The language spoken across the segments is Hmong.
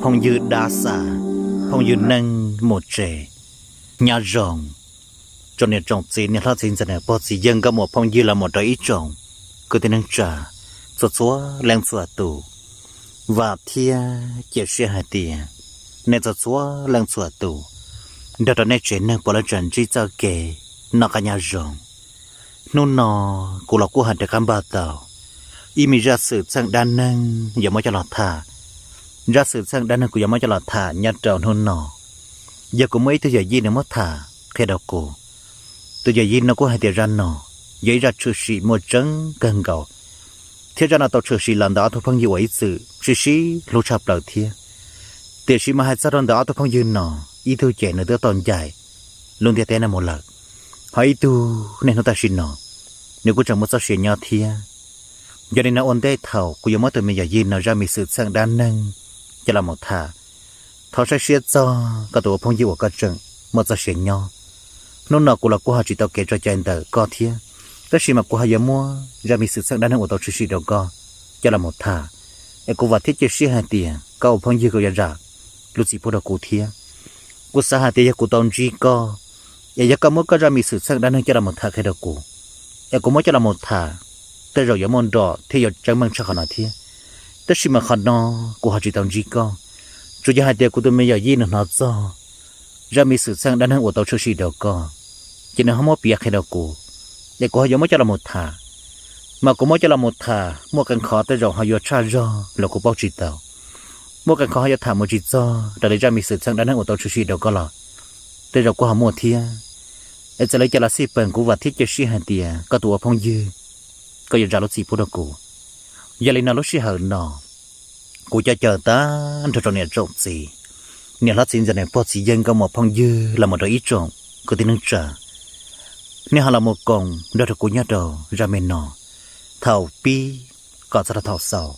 Phooj ywg dab xav, phooj ywg neej mus tsev, nyob zoo. Tsoom niam tsoom txiv, niam hlob txiv ntxawm, niam pog txiv yawg, nkauj muam phooj ywg, los mus rau ib tsoom kwv tij neej tsa txhua txhua leej txhua tus, vam thiab cia siab hais tias nej txhua txhua leej txhua tus nrog rau nej tsev neeg puav leej tseem ntsib txoj kev noj qab nyob zoo. Hnub no kuv los kuj hais rov qab npaj tau ib me zaj xwm txheej dab neeg yuav muab coj los tham. Zaj xwm txheej dab neeg kuv yuav muab coj los tham nyob rau hnub no, yog kuv muaj ib tug yawm yij nws muab tham qhia rau kuv. Tus yawm yij no kuj hais tias zaj no yog ib zaj tshwm sim muaj tseeb kawg nkaus, thiab zaj no tau tshwm sim los ntawm ob tug phooj ywg uas ib txwm sib sib hlub tshaj plaws thiab. Tiam sis mas hais txog rau ntawm ob tug phooj ywg no, ib tug ces nws twb tau ncaim lub ntiaj teb no mus lawm, ho ib tug niaj hnub tam sim no nws kuj tseem muaj txoj sia nyob thiab. Yog li no ua ntej thaum kuv yuav muab tus me yawm yij no zaj me xwm txheej dab neeg coj los mus tham, thov saib siab txog koj tus ua phooj ywg uas koj tseem muaj txoj sia nyob. Hnub no kuv los kuj ho tsis tau kev tso cai ntawm koj thiab, tab sis mas kuv ho yuav muab zaj me xwm txheej dab neeg uas tau tshwm sim rau koj coj los mus tham. Es kuv vam thiab cia siab hais tias koj ua phooj ywg koj yuav zam lub txim pub rau kuv thiab. Kuv xav hais tias yog kuv tau ntsib koj, es yog koj muab koj zaj me xwm txheej dab neeg coj los mus tham qhia rau kuv, es kuv muab coj los mus tham, tej zaum yuav muaj nrov thiab yuav tseeb meej tshaj qhov no thiab. Tab sis mas qhov no kuv ho tsis tau ntsib koj, tsuas yog hais tias kuv tus me yawm yij nws hnov txog zaj me xwm txheej dab neeg uas tau tshwm sim rau koj, ces nws ho muab piav qhia rau kuv, es kuv ho yuav muab coj los mus tham. Mas kuv muab coj los mus tham muaj qee qhov tej zaum ho yuav tshaj zog los kuv paub tsis tau, muaj qee qhov ho yuav tham mus tsis txog raws li zaj me xwm txheej dab neeg uas tau tshwm sim rau koj los tej zaum kuj ho muaj thiab. Es txawm li cas los xij peem kuv vam thiab cia siab hais tias koj tus ua phooj ywg koj yuav zam lub txim pub rau kuv. Yog li no lub sij hawm no kuv coj caw tag nrho tsoom niam tsoom txiv, niam hlob txiv ntxawm, niam pog txiv yawg, nkauj muam phooj ywg los mus rau ib tsoom kwv tij neej tsa, nej ho los mus koom nrog rau kuv nyob rau zaj me no thaum pib kom txog rau thaum xaus,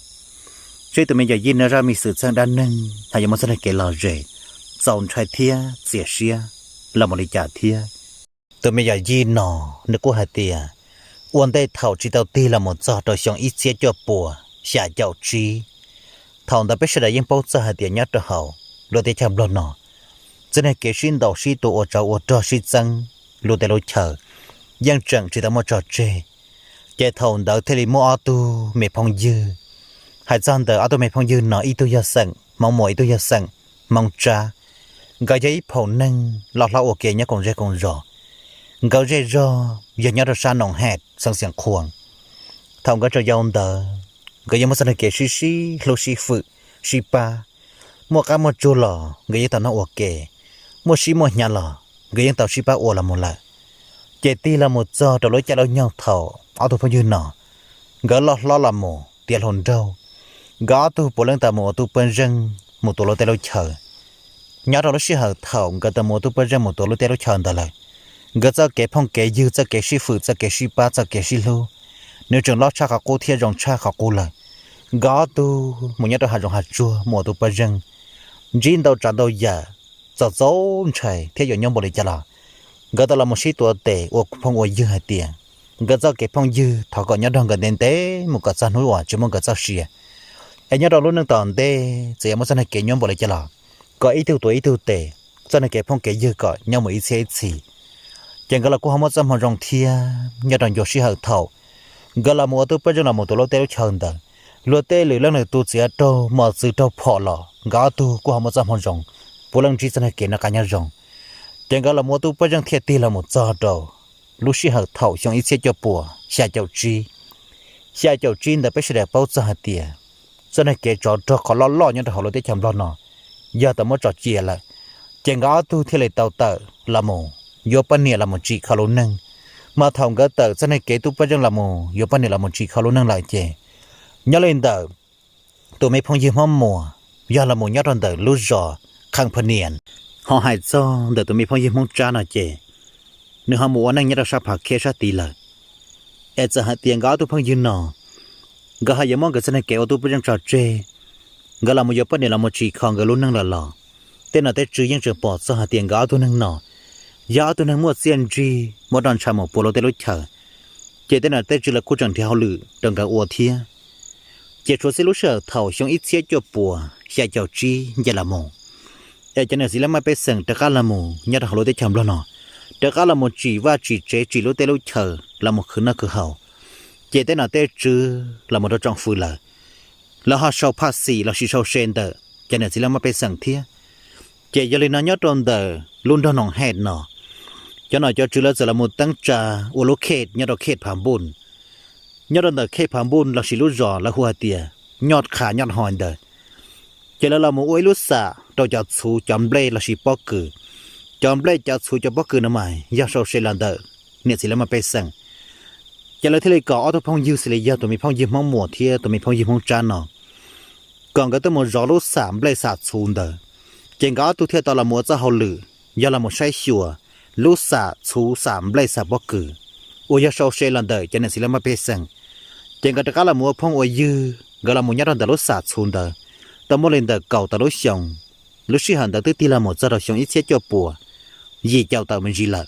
seb tus me yawm yij no zaj me xwm txheej dab neeg ho yuav muaj txoj kev lom zem, txaus ntshai thiab txias siab los mus li cas thiab. Tus me yawm yij no nws kuj hais tias ua ntej thaum tsis tau tig los mus txog rau xyoo ib txhiab cuaj puas xya caum tsib, thaum ntawd peb sawv daws yeej paub txog hais tias nyob rau hauv lub teb chaws Nplog no, txoj kev sib ntaus sib tua ua tsov ua rog sib txeeb lub teb lub chaw yeej tseem tsis tau muaj tso tseg. Ces thaum ntawd thiaj li muaj ob tug me phooj ywg. Hais txog ntawm ob tug me phooj ywg no, ib tug yog xeem Hmoob Muas, ib tug yog xeem Hmoob Tsab. Nkawd yog ib phaum neeg loj hlob ua ke nyob koom zej koom zos. Nkawd zej zog yog nyob rau sab Noom Hej, xeev Xiav Qhuas. Thaum nkawd tseem yau ntawd, nkawd yeej muaj txoj kev sib sib hlub sib fwm sib pab. Muaj qab muaj tsuag los nkawd yeej tau noj ua ke, muaj sib muaj hnyav los nkawd yeej tau sib pab ua los mus lawm. Ces tig los mus txog rau lub caij lub nyoog thaum ob tug phooj ywg no nkawd loj hlob los mus tiav hluas nraug, nkawd ob tug puav leej tau mus ua tub pab zeej mus tua lub teb lub chaw. Nyob rau lub sij hawm thaum nkawd tau mus ua tub pab zeej mus tua lub teb lub chaw ntawd lawm, nkawd txoj kev phooj kev ywg, txoj kev sib fwm, txoj kev sib pab, txoj kev sib hlub, nws tseem loj tshaj qhov qub thiab zoo tshaj qhov qub lawm. Nkawd ob tug mus nyob rau hav zoov hav tsuag mus ua tub pab zeej, ntsib ntau tsav ntau yam txaus txaus ntshai thiab yuav nyob npaum li cas los nkawd tau los mus sib tuav tes ua phooj ua ywg hais tias nkawd txoj kev phooj ywg thov kom nyob nrog nkawd ntev ntev mus kom txog hnub uas tsis muaj nkawd txoj sia. Es nyob rau lub neej tom ntej txawm yuav muaj txoj kev nyob npaum li cas los kom ib tug tuav ib tug tes, txoj kev phooj kev ywg kom nyob mus ib txhiab ib txhis. Ces nkawd los kuj ho muaj txoj hmoo zoo thiab nyob rau ncua sij hawm thaum nkawd los mus ua tub pab zeej los mus tua lub teb lub chaw ntawd, luag tej lwm leej lwm tus txiav raug mos txwv raug phom los nkawd ob tug kuj ho muaj txoj hmoo zoo, puav leej ntsib txoj kev noj qab nyob zoo. Ces nkawd los mus ua tub pab zeej thiaj tig los mus txog rau lub sij hawm thaum xyoo ib txhiab cuaj puas xya caum tsib. Xya caum tsib ntawd peb sawv daws paub txog hais tias txoj kev tsov rog qhov loj loj nyob rau hauv lub teb chaws Nplog no yog tau muab tso cia lawm. Ces nkawd ob tug thiaj li tau tawm los mus yuav poj niam los mus tsim kho lub neej. Mas thaum nkawd tawm txoj kev tub pab zeej los mus yuav poj niam los mus tsim kho lub neej lawm ces nyob li ntawm tus me phooj ywg Hmoob Muas yog los mus nyob rau ntawm lub zos Qheej Pha Nias. Ho hais txog ntawm tus me phooj ywg Hmoob Tsab no ces nws ho mus ua neej nyob rau sab Phav Khej sab tid lawm. Es txawm hais tias nkawd ob tug phooj ywg no nkawd ho yuav muab nkawd txoj kev ua tub pab zeej tso tseg, nkawd los mus yuav poj niam los mus tsim kho nkawd lub neej lawm los tej nom tej tswv yeej tseem pom txog hais tias nkawd ob tug neeg no yog ob tug neeg muaj txiaj ntsig muaj roj ntsha mus puav lub teb lub chaw. Ces tej nom tej tswv lawv kuj tseem nrhiav hauj lwm rau nkawd ua thiab. Ces tshuav xib lub sij hawm thaum xyoo ib txhiab cuaj puas xya caum tsib nce los mus. Es cov niam txiv laj mej pej xeem rov qab los mus nyob rau hauv lub teb chaws Nplog no, rov qab los mus tsim vaj tsim tsev tsim lub teb lub chaw los mus khwv noj khwv haus. Ces tej nom tej tswv los mus rau tsoom fwv lawm, lawv ho sau phaj xim los sis sau se ntawm cov niam txiv laj mej pej xeem thiab. Ces yog li no nyob rau ntawm lub nroog Noom Hej no, cov nom cov tswv lawv txawm los mus teeb tsa ua lub khej nyob rau khej Phav Npuj, nyob rau ntawm khej Phav Npuj los sis lub zos lawv hu hais tias Nyoj Qha Nyoj Hoi ntawd. Ces lawv los mus ua ib lub xam rau cov txhuv cov nplej los sis pob kws. Cov nplej cov txhuv cov pob kws no mas yog sau se los ntawm niam txiv laj mej pej xeem. Ces lawv thiaj li kom ob tug phooj ywg xws li yog tus me phooj ywg Hmoob Muas thiab tus me phooj ywg Hmoob Tsab no kom nkawd tuaj mus zov lub xam nplej xam txhuv ntawd. Ces nkawd ob tug thiaj tau los mus ua txoj hauj lwm, yog los mus saib xyuas lub xam txhuv xam nplej xam pob kws uas yog sau se los ntawm cov niam txiv laj mej pej xeem. Ces nkawd rov qab los mus ua phooj ua ywg, nkawd los mus nyob rau ntawm lub xam txhuv ntawd tau muaj li ntawm kaum tawm lub xyoos. Lub sij hawm ntawd twb tig los mus txog rau xyoo ib txhiab cuaj puas yim caum tawm me ntsis lawm.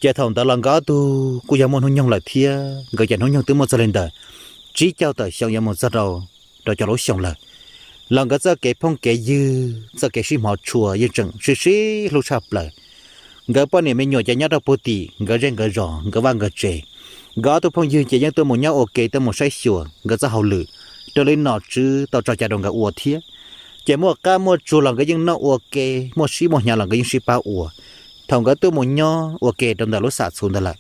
Ces thaum ntawd los nkawd ob tug kuj yog muaj hnub nyoog lawm thiab, nkawd cov hnub nyoog twb muaj txog li ntawm tsib caug tawm xyoo yuav mus txog rau rau caum lub xyoo lawm. Los nkawd txoj kev phooj kev ywg txoj kev sib hmov tshua yeej tseem sib sib hlub tshaj plaws. Nkawd poj niam me nyuam ces nyob rau puag tim nkawd zej nkawd zos nkawd vaj nkawd tsev. Nkawd ob tug phooj ywg ces yeej tuaj mus nyob ua ke tuaj mus saib xyuas nkawd txoj hauj lwm raws li nom tswv tau tso cai rau nkawd ua thiab. Ces muaj qab muaj tsuag los nkawd yeej noj ua ke, muaj sib muaj hnyav los nkawd yeej sib pab ua. Thaum nkawd tuaj mus nyob ua ke rau ntawm lub xam txhuv ntawd lawm,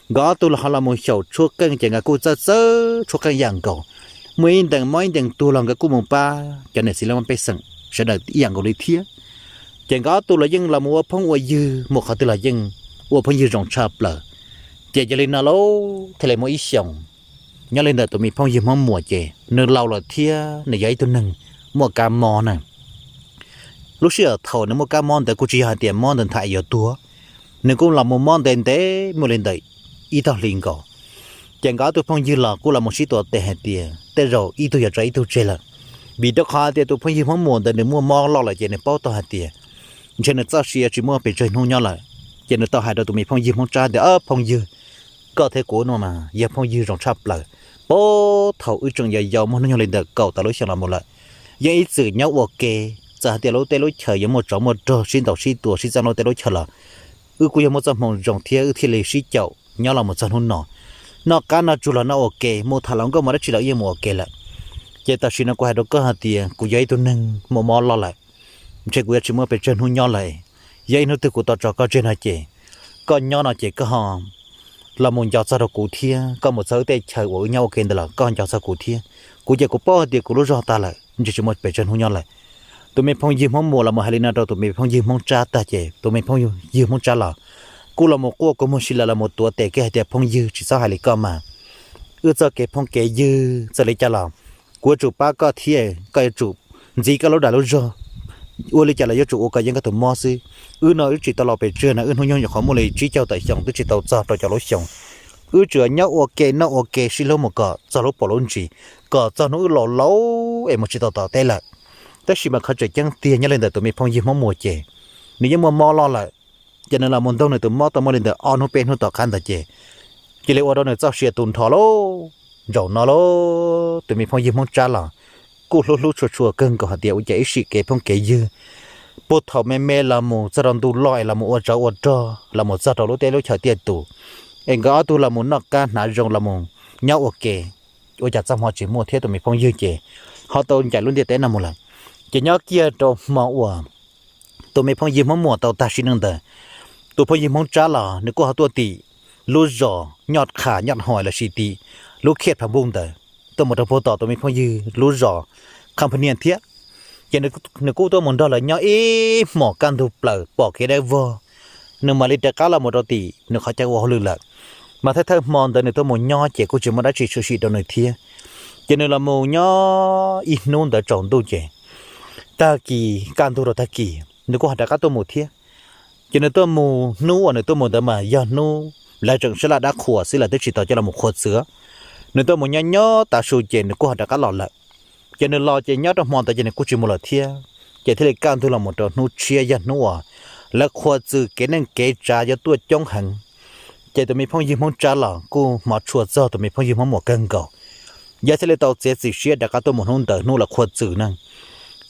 nkawd ob tug los ho los mus xyaum tshuab qeej ces nkawd kuj txawj txawj tshuab qeej ib yam nkaus. Muaj ib ntees mob ib ntees tuag los nkawd kuj mus pab cov niam txiv laj mej pej xeem sawv daws ib yam nkaus li thiab. Ces nkawd ob tug los yeej los mus ua phooj ua ywg, mus qhov twg los yeej ua phooj ywg zoo tshaj plaws. Ces yog li no lauj thiaj li muaj ib xyoos, nyob li ntawm tus me phooj ywg Hmoob Muas ces nws laus lawm thiab nws yog ib tug neeg muaj kab mob na. Lub sij hawm thaum nws muaj kab mob ntawd kuj tsis yog hais tias mob ntawd nthav es yuav tuag, nws kuj los mus mob ntev ntev muaj li ntawm ib tog hli nkaus. Ces nkawd ob tug phooj ywg los kuj los mus sib tuav tes hais tias tej zaum ib tug yuav tso ib tug tseg lawm, vim rau qhov hais tias tus phooj ywg Hmoob Muas ntawd nws muaj mob loj lawm ces nws paub tau hais tias ntshe nws txoj sia tsis muaj pes tsawg hnub nyob lawm. Ces nws tau hais rau tus me phooj ywg Hmoob Tsab tias, Phooj ywg, koj thiab kuv no mas yog phooj ywg zoo tshaj plaws. Puag thaum wb tseem yau yau muaj hnub nyoog li ntawm kaum tawm lub xyoo los mus lawm, yeej ib txwm nyob ua ke. Txawm hais tias lub teb lub chaw yuav muaj tsov muaj rog sib ntaus sib tua sib txeeb lub teb lub chaw los wb kuj yog muaj txoj hmoo zoo thiab wb thiaj li sib caum nyob los mus txog hnub no. Noj qab noj tsuag los noj ua ke, mus tham hluas nkauj mus dab tsi los yeej mus ua ke lawm. Ces tam sim no kuv hais rau koj hais tias kuv yog ib tug neeg muaj mob loj lawm, ntshe kuv yuav tsis muaj pes tsawg hnub nyob lawm. Yog ib hnub twg kuv tau tso koj tseg no ces koj nyob no ces koj ho los mus nco txog rau kuv thiab, koj mus txog wb tej chaw uas wb nyob ua ke ntawd los koj ho nco txog kuv thiab. Kuv ces kuv paub hais tias kuv lub zog tag lawm, ntshe tsis muaj pes tsawg hnub nyob lawm. Tus me phooj ywg Hmoob Muas los mus hais li no rau tus me phooj ywg Hmoob Tsab tag ces tus me phooj ywg Hmoob Tsab los kuj los mus quaj kua muag si lawm los mus tuav tes kiag hais tias, Phooj ywg, tsis txhob hais li koj mas, wb txoj kev phooj kev ywg txawm li cas los kuv yuav tsum pab koj thiab koj yuav tsum ntxiv koj lub dag lub zog. Ua li cas los yuav tsum ua kom yeej koj tus mob xwb. Wb no wb tsis tau los pes tsawg no, wb hnub nyoog nyuam qhuav muaj li tsib caug tawm xyoo twb tsis tau txog rau caum lub xyoo. Wb tsuas nyob ua ke noj ua ke sib hlub mus kom txog lub pom lub ntsis, kom txog hnub wb laus laus es mus tsis tau tom teb lawm. Tab sis mas qhov tseem ceeb tiag nyob li ntawm tus me phooj ywg Hmoob Muas ces nws yeej muaj mob loj lawm, ces nws los mus ntaug nws tus mob tau muaj li ntawm ob hnub peb hnub tom qab ntawd ces cia li ua rau nws txoj sia tu nrho lauj. Zaum no lauj, tus me phooj ywg Hmoob Tsab los kuj hlub hlub tshua tshua kawg nkaus hais tias ua cas ib sim kev phooj kev ywg puag thaum me me los mus txog rau ntu loj es los mus ua tsov ua rog los mus txog rau lub teb lub chaw tiaj tus, es nkawd ob tug los mus noj qab hnav zoo los mus nyob ua ke, ua cas txoj hmoo tsis muaj thiab tus me phooj ywg ces ho tau ncaim lub ntiaj teb no mus lawm. Ces nyob kiag rau hmo uas tus me phooj ywg Hmoob Muas tau tag sim neej ntawd, tus phooj ywg Hmoob Tsab los nws kuj ho tuaj tim lub zos Nyoj Qha Nyoj Hoi los sis tim lub khej Phav Npuj ntawd tuaj mus rau puag tom tus me phooj ywg lub zos Qha Pha Niaj thiab. Ces nws kuj tuaj mus nrog lawv nyob ib hmos kaj ntug plaws pom kev dawb vog, nws mam li rov qab los mus rau tim nws qhov chaw ua hauj lwm lawm. Mas thawj thawj hmo ntawd nws tuaj mus nyob ces kuj tsis muaj dab tsi tshwm sim rau nws thiab. Ces nws los mus nyob ib hnub ntawd tsaus ntuj ces tag kis kaj ntug rau tag kis nws kuj ho rov qab tuaj mus thiab. Ces nws tuaj mus, hnub uas nws tuaj mus ntawd mas yog hnub lawv tseem sab laj dab qhuas xwb, lawv twb tsis tau coj los qhuav txwm. Nws tuaj mus nyob nyob tav su ces nws kuj ho rov qab los lawm. Ces nws los ces nyob rau hmo ntawd ces nws kuj tsis mus lawm thiab. Ces thiaj li kaj ntug los mus rau hnub tshiab yog hnub uas lawv qhuav txwm kev neej kev tsav yuav tuaj coob heev. Ces tus me phooj ywg Hmoob Tsab los kuj hmov tshua txog tus me phooj ywg Hmoob Muas kawg nkaus. Yog thiaj li tau txiav txim siab rov qab tuaj mus hnub ntawd hnub lawv qhuav txwm na.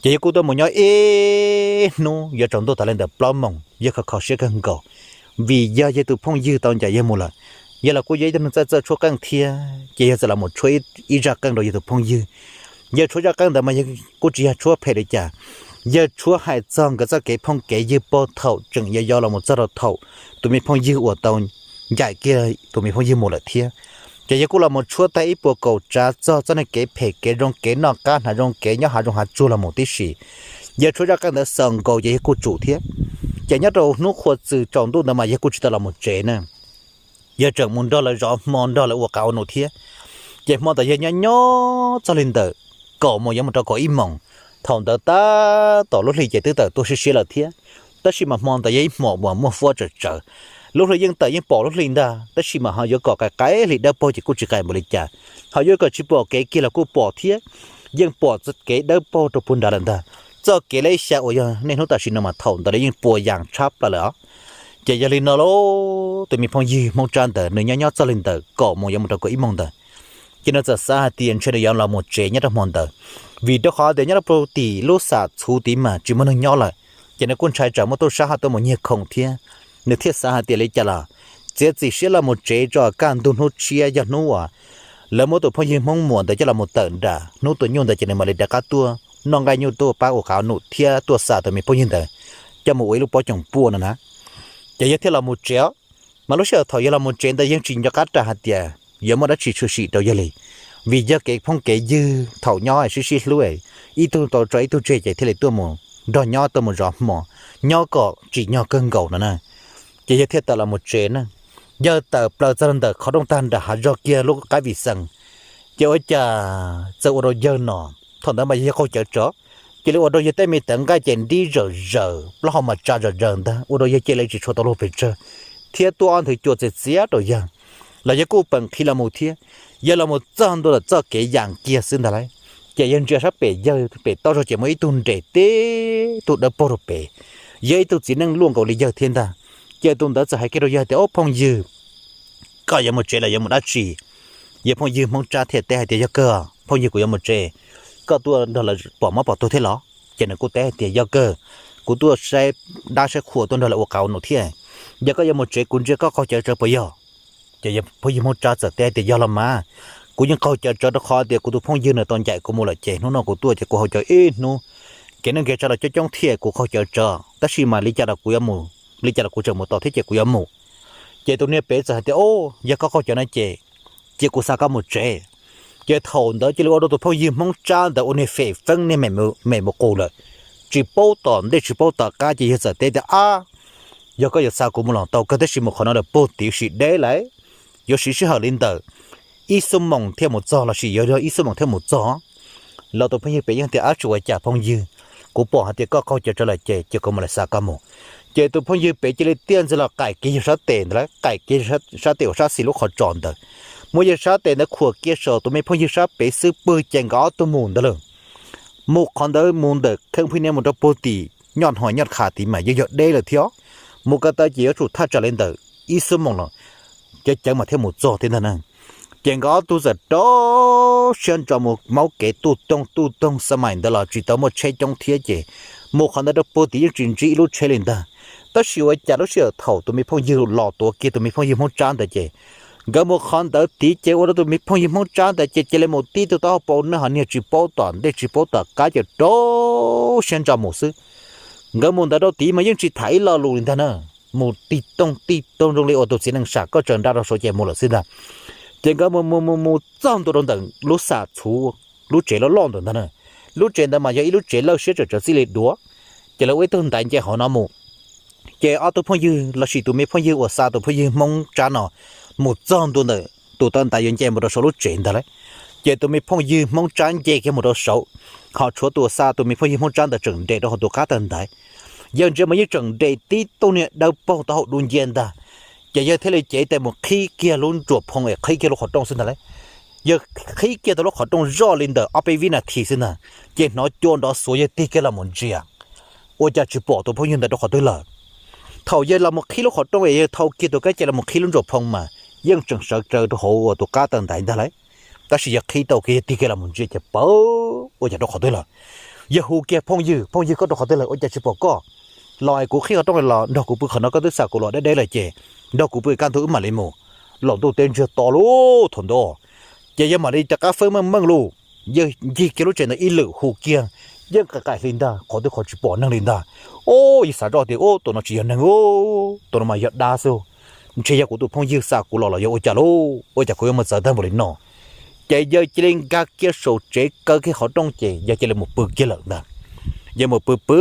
Ces yawg kuj tuaj mus nyob ib hnub yuav tsaus ntuj tas li ntawm plaub moos, yawg kho kho siab kawg nkaus, vim yog yawg tus phooj ywg tau ncaim yawg mus lawm. Yawg los kuj yog ib tug neeg txawj txawj tshuab qeej thiab, ces yawg txawm los mus tshuab ib zaj qeej rau yawg tus phooj ywg. Yawg tshuab zaj qeej ntawd mas yawg kuj tsis yog tshuab phem li cas, yawg tshuab hais txog nkawd txoj kev phooj kev ywg puag thaum tseem yau yau los mus txog rau thaum tus me phooj ywg uas tau ncaim kiag tus me phooj ywg mus lawm thiab. Ces yawg kuj los mus tshuab tag ib puas kaum tsav txog txoj neeg kev phem kev zoo, kev noj qab hnav zoo, kev nyob hav zoov hav tsuag los mus tib si. Yawg tshuab zaj qeej ntawd xaus nkaus ces yawg kuj tsum thiab. Ces nyob rau hnub qhua txws tsaus ntuj ntawd mas yawg kuj tsis tau los mus tsev na. Yawg tseem mus nrog lawv zov hmo, nrog lawv ua qauv ua num thiab. Ces hmo ntawd yawg nyob nyob txog li ntawm kaum moos yuav mus rau kaum ib moos. Thaum ntawd tab tom lub hli ces twb tawm tuaj siab siab lawm thiab, tab sis mas hmo ntawd yog ib hmo uas muaj fuab tsawm tsawv. Lub hli yeej tawm yeej pom lub hli ntag, tab sis mas ho yuav kom qais qais hli dawb paug ces kuj tsis qais npaum li cas, ho yuav kom tsis pom kev kiag los kuj pom thiab. Yeej pom kev dawb paug rau puag nrad lawm ntag. Txoj kev leb xya uas yog niaj hnub tam sim no mas thaum ntawd yeej puas yas tshab plaws lawm os. Ces yog li no lauj, tus me phooj ywg Hmoob Tsab ntawd nws nyob nyob txog li ntawm kaum moos yuav mus rau kaum ib moos ntawd, ces nws txawm xav hais tias ntshe nws yuav los mus tsev nyob rau hmo ntawd, vim rau qhov tias nyob rau puag tim lub xam txhuv tid mas tsis muaj neeg nyob lawm. Ces nws kuj ntshai tsam muaj tub sab ho tuaj mus nyiag khoom thiab, nws thiaj xav hais tias li cas los txiav txim siab los mus tsev tso, kaj ntug hnub tshiab yog hnub uas lawv muab tus phooj ywg Hmoob Muas ntawd coj los mus tawm nram hnub tus nyuj ntawd ces nws mam li rov qab tuaj noj nqaij nyuj, tuaj pab ua qauv ua num thiab tuaj xa tus me phooj ywg ntawd coj mus ua ib lub pob coom puaj no na. Ces yawg thiaj los mus tsev os. Mas lub sij hawm thaum yawg los mus tsev ntawd yeej tsis nco qab ras hais tias yuav muaj dab tsi tshwm sim rau yawg li, vim yog kev phooj kev ywg thaum nyob sib sib hlub, ib tug tau tso ib tug tseg ces thiaj li tuaj mus nrog nyob tuaj mus zov hmo, nyob kom tsim nyog kawg nkaus no na. Ces yawg thiaj tawm los mus tsev na. Yawg tawm plaws txog ntawm qhov rooj tag nram hav zog kiag lub qab vim xees, ces ua cas txawm ua rau yawg no, thaum ntawd mas yawg qaug cawv tsawv, cia li ua rau yawg tej me tawv nqaij ces nrib zawm zaws, plaub hau mas tsa zawm zaws ntag, ua rau yawg cia li tsis tshua tau luag pes tsawg, thiab tuaj ob nthwv cua txias txias rau yawg, los yawg kuj peem qhi los mus thiab. Yawg los mus txog ntua lawm txoj kev yam kiag xwb ntag lauj, ces yawg ntsia sab pem yawg pem taub zog ces muaj ib tug nres tib tug dawb paug rau pem, yog ib tug txiv neej luaj nkaus li yawg thiab ntag. Ces tus ntawd txawm hais kiag rau yawg tias, Ob phooj ywg, koj yuav mus tsev los yuav mus dab tsi? Yog phooj ywg Hmoob Tsab thiaj teb hais tias, Yog kawg, phooj ywg, kuv yuav mus tsev. Koj tuaj nrog lawv pom mob pom tuag thiab los? Ces nws kuj teb hais tias, Yog kawg, kuv tuaj saib dab saib qhua tuaj nrog lawv ua qauv ua num thiab. Yog koj yuav mus tsev kuv ntsia koj qaug cawv tsawv puas yog? Ces yog phooj ywg Hmoob Tsab txawm teb hais tias, Yog los mas, kuv yeej qaug cawv tsawv rau qhov tias kuv tus phooj ywg nws tau ncaim kuv mus lawm ces hnub no kuv tuaj ces kuv haus cawv ib hnub, kev neej kev tsav los coob coob thiab kuv qaug cawv tsawv, tab sis mas li cas los kuv yuav mus, li cas los kuv tseem mus tau thiab ces kuv yuav mus. Ces tus niag pem txawm hais tias, Yog koj qaug cawv no ces cia kuv xa koj mus tsev. Ces thaum ntawd cia li ua rau tus phooj ywg Hmoob Tsab ntawd ua niag fem feeb niag mem mus qus lawm, tsis paub tom ntej tsis paub tom qab ces yawg txawm teb tias, Ab, yog koj yuav xa kuv mus los tau kawg, tab sis mus qhov no lawm puag tim sim deb lawm, yuav siv sij hawm li ntawm ib xuab moos thiaj mus txog lossis yuav yog ib xuab moos thiaj mus txog. Los tus phooj ywg pem yeej tias, Ab, tsis ua cas phooj ywg, kuv pom hais tias koj qaug cawv tsawv lawm ces cia kuv mam li xa koj mus. Ces tus phooj ywg pem cia li tiaj ntxiv los qaim kiag yawg sab tes ntawd lawm, qaim kiag sab tes uas sab xis lub qhov tsos ntawd, muab yawg sab tes ntawd khuam kiag saum tus me phooj ywg sab pem xwb pwg ces nkawd ob tug mus ntawd lawm. Mus qhov ntawd mus ntawm kheej phij niab mus rau puag tim Nyoj Hno Nyoj Qha tid mas yeej yog deb lawm thiab, mus ko taw ces yuav tsum thaj tsam li ntawm ib xuab moos los cov cawv mas thiaj mus txog thiab ntag na. Ces nkawd ob tug txawm rau siab ntso mus, maub kev tuj toog tuj toog, xab mais ntawd los tsis tau muaj tsheb coob thiab ces mus qhov ntawd rau puag tim yeej tsis ntsib ib lub tsheb li ntag. Tab sis ua cas lub sij hawm thaum tus me phooj ywg los tuav kiag tus me phooj ywg Hmoob Tsab ntawd ces nkawd mus qhov ntawd tid ces ua rau tus me phooj ywg Hmoob Tsab ntawd ces cia li mus tib tug taub hau pau noj ho niag tsis paub tom ntej tsis paub tom qab ces rau siab ntso mus xwb. Nkawd mus ntawd rau tid mas yeej tsis tham ib lo lus li ntag na, mus tij toog tij toog zoo li uas tus txiv neej sam koj tsaws nra rau saud ces mus lawm xwb ntag. Ces nkawd mus mus mus mus txog ntua rau ntawm lub xam txhuv, lub tsev loj loj ntawd ntag na. Lub tsev ntawd mas yog ib lub tsev lawj siab tsawm tsawv txij li duav, ces lawv ua ib tug ntaiv nce hauv no mus. Ces ob tug phooj ywg lossis tus me phooj ywg uas xa tus phooj ywg Hmoob Tsab no mus txog ntua ntawm tus taw ntaiv yuav nce mus rau saum lub tsev ntag lauj. Ces tus me phooj ywg Hmoob Tsab nce kiag mus rau saud, ho tshuav tus xa tus me phooj ywg Hmoob Tsab ntawd tseem nres rau hauv tus qab taw ntaiv. Yawg ntsia mas yeej tseem nres tib tug niag dawb paug taub hau dub nciab ntag. Ces yawg thiaj li cev tes mus qhib kiag lub nruas phoo es qhib kiag lub qhov rooj xwb ntag lauj. Yawg qhib kiag tau lub qhov rooj zoj li ntawm ob peb vib nas this xwb ntag, ces hnov cua nrov xuav yawg tig kiag los mus ntsia, ua cas tsis pom tus phooj ywg ntawd rau qhov twg lawm. Thaum yawg los mus qhib lub qhov rooj es yawg thau kiag tus kab ce los mus qhib lub ntsuas phoo mas yeej tseem sawv tsaws rau hauv uas tus qab taw ntaiv ntag lauj. Tab sis yawg qhib tau kiag yawg tig kiag los mus ntsia ces pawv ua cas rau qhov twg lawm. Yawg hu kiag phooj ywg, phooj ywg koj rau qhov twg lawm ua cas tsis pom koj? Los es kuv qhib qhov rooj los nrog kuv pw qhov no, koj twb xa kuv los deb deb lawm ces nrog kuv pw kaj ntug wb mam li mus. Los ntuj teb ntsiag to lauj thaum ntawd. Ces yawg mam li rov qab fwb meej meej lauj, yawg ncig kiag lub tsev ntawd ib lwm hu kiag, yeej qaim qaim hli ntag, qhov twg qhov tsis pom neeg li ntag. Ub, yawg xav zoj tias ub, tus no tsis yog neeg, tus no mas yog dab xwb. Ntshe yog kuv tus phooj ywg xa kuv los los yog ua cas lauj, ua cas kuv yuav mus txawv tag npaum li no? Ces yawg cia li nkag kiag saum tsev kaw kiag qhov rooj ces yawg cia li mus pw kiag lawm ntag. Yawg mus pw pw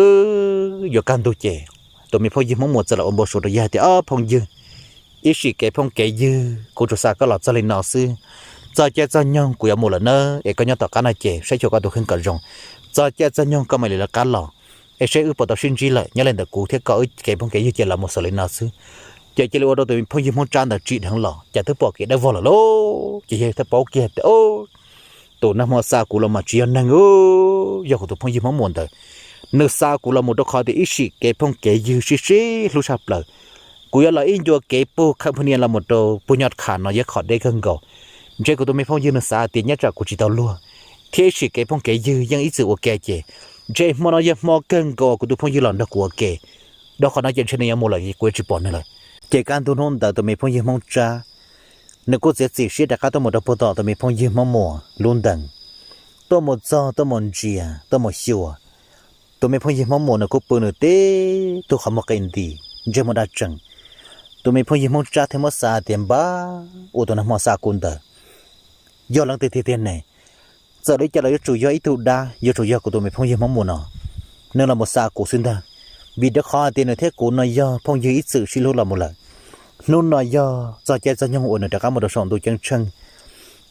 yuav kaj ntug ces tus me phooj ywg Hmoob Muas txawm los ua npau suav rau yawg tias, Ob phooj ywg, ib sim kev phooj kev ywg, kuv tsuas xa koj los txog li no xwb. Txog caij txog nyoog kuv yuav mus lawm nawb, es koj nyob tom qab no ces saib xyuas koj tus kheej kom zoo. Txog caij txog nyoog koj mam li lawv qab los, es saib wb puas tau sib ntsib lawm. Nyob li ntawd kuv thiab koj wb kev phooj kev ywg ces los mus xaus li no xwb. Ces cia li ua rau tus phooj ywg Hmoob Tsab ntawd tsim dheev los, cas twb pom kev dawb vog lawm lauj. Ces yawg thiaj paub kiag tias, Tus nag hmo xa kuv los mas tsis yog neeg, yog kuv tus phooj ywg Hmoob Muas ntawd. Nws xa kuv los mus rau qhov tias ib sim kev phooj kev ywg sib sib hlub tshaj plaws. Kuv yuav los ib ncua kev pug khawb phu nias los mus rau pug nyob qhov no yog qhov deb kawg nkaus. Ntshe kuv tus me phooj ywg nws xav hais tias nyob tsam kuv tsis tau luag, thiab ib sim kev phooj kev ywg yeej ib txwm ua ke ces ntshe hmo no yog hmo kawg nkaus kuv tus phooj ywg los nrog kuv ua ke. Rau qhov no ces ntshe nws yuav mus lawm kuv yuav tsis pom nws lawm. Ces kaj ntug hnub ntawd tus me phooj ywg Hmoob Tsab, nws kuj txiav txim siab rov qab tuaj mus rau puag tom tus me phooj ywg Hmoob Muas lub ntees. Tuaj mus txog, tuaj mus ntsia, tuaj mus xyuas, tus me phooj ywg Hmoob Muas nws kuj pw nws tib tug qhov muag qis nti, ntsej muag daj tsees. Tus me phooj ywg Hmoob Tsab thiaj muab xav tias, Npab, ua tus nag hmo xa kuv ntawd yog leej twg tiag tiag ne? Txawm li cas los yuav tsum yog ib tug dab, yuav tsum yog kuv tus me phooj ywg Hmoob Muas no nws los mus xa kuv xwb ntag. Vim rau qhov hais tias nws thiab kuv no yog phooj ywg ib txwm sib hlub los mus lawm. Hnub no yog txog caij txog nyoog uas nws rov qab mus rau saum ntuj ceeb tsheej,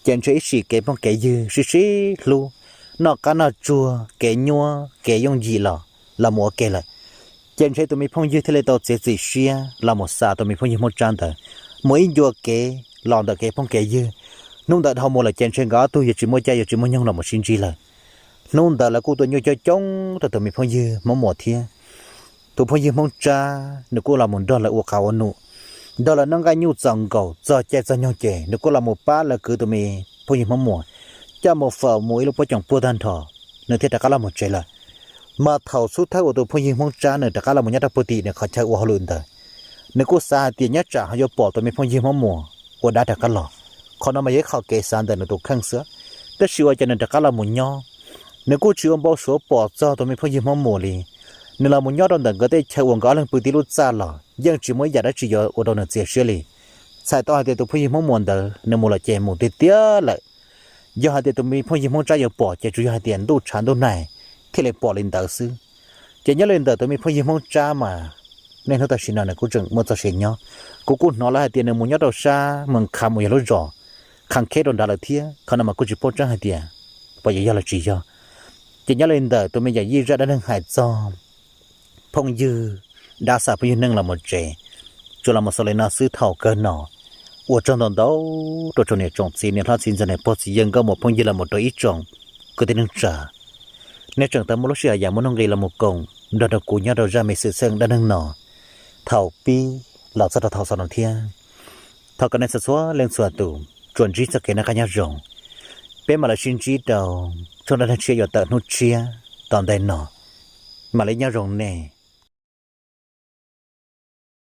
ces ntshe ib sim kev phooj kev ywg sib sib hlub, noj qab noj tsuag, kev nyuaj kev yooj yim los los mus ua ke lawm. Ces ntshe tus me phooj ywg thiaj li tau txiav txim siab los mus xa tus me phooj ywg Hmoob Tsab ntawd mus ib ncua kev los ntawm kev phooj kev ywg. Hnub ntawd dhau mus lawm ces ntshe nkawd ob tug yuav tsis muaj caij yuav tsis muaj nyoog los mus sib ntsib lawm. Hnub ntawd lawv kuj tua nyuj coob coob rau tus me phooj ywg Hmoob Muas thiab. Tus phooj ywg Hmoob Tsab nws kuj los mus nrog lawv ua qab ua num, nrog lawv noj nqaij nyuj txaus nkaus, txog caij txog nyoog ces nws kuj los mus pab lawv kwv tus me phooj ywg Hmoob Muas coj mus faus mus ib lub pob coom puag tag nrho, nws thiaj rov qab los mus tsev lawm. Mas thaum xub thawj uas tus phooj ywg Hmoob Tsab nws rov qab los mus nyob rau puag tim nws qhov chaw ua hauj lwm ntawd, nws kuj xav hais tias nyob tsam ho yuav pom tus me phooj ywg Hmoob Muas ua dab rov qab los. Qhov no mas yog ib qho kev xav ntawm nws tus kheej xwb, tab sis ua cas nws rov qab los mus nyob, nws kuj tsis ua npau suav pom txog tus me phooj ywg Hmoob Muas li. Nws los mus nyob rau ntawm nkawd tej chaw uas nkawd ob leeg pw tib lub txaj los yeej tsis muaj ib yam dab tsi yuav ua rau nws txias siab li. Txhais tau hais tias tus phooj ywg Hmoob Muas ntawd nws mus lawm ces mus tiag tiag lawm. Yog hais tias tus me phooj ywg Hmoob Tsab yuav pom ces tsuas yog hais tias ntuj tshav ntuj nag thiaj li pom li ntawd xwb. Ces nyob li ntawm tus me phooj ywg Hmoob Tsab mas niaj hnub tam sim no nws kuj tseem muaj txoj sia nyob. Kuv kuj hnov lawv hais tias nws mus nyob rau sab Moos Kham uas yog lub zos Kham Kheb rau nrad lawm thiab. Qhov no mas kuj tsis paub tseeb hais tias puas yuav yog los tsis yog. Ces nyob li ntawm tus me yawm yij zaj dab neeg hais txog phooj ywg dab xa phooj ywg neej los mus tsev, tsuas los mus xaus li no xwb thaum kawg no. Ua tsaug ntau ntau rau tsoom niam tsoom txiv, niam hlob txiv ntxawm, niam pog txiv yawg nkauj muam phooj ywg los mus rau ib tsoom kwv tij neej tsa. Nej tseem tau muaj lub sij hawm yam muaj nuj nqis los mus koom nrog rau kuv nyob rau zaj me xwm txheej dab neeg no thaum pib los txog rau thaum xaus no thiab. Thov kom nej txhua txhua leej txhua tus tsuas ntsib txoj kev noj qab nyob zoo. Peb mam li sib ntsib rau tshooj dab neeg tshiab yuav tawm hnub tshiab tom ntej no. Mam li nyob zoo nej.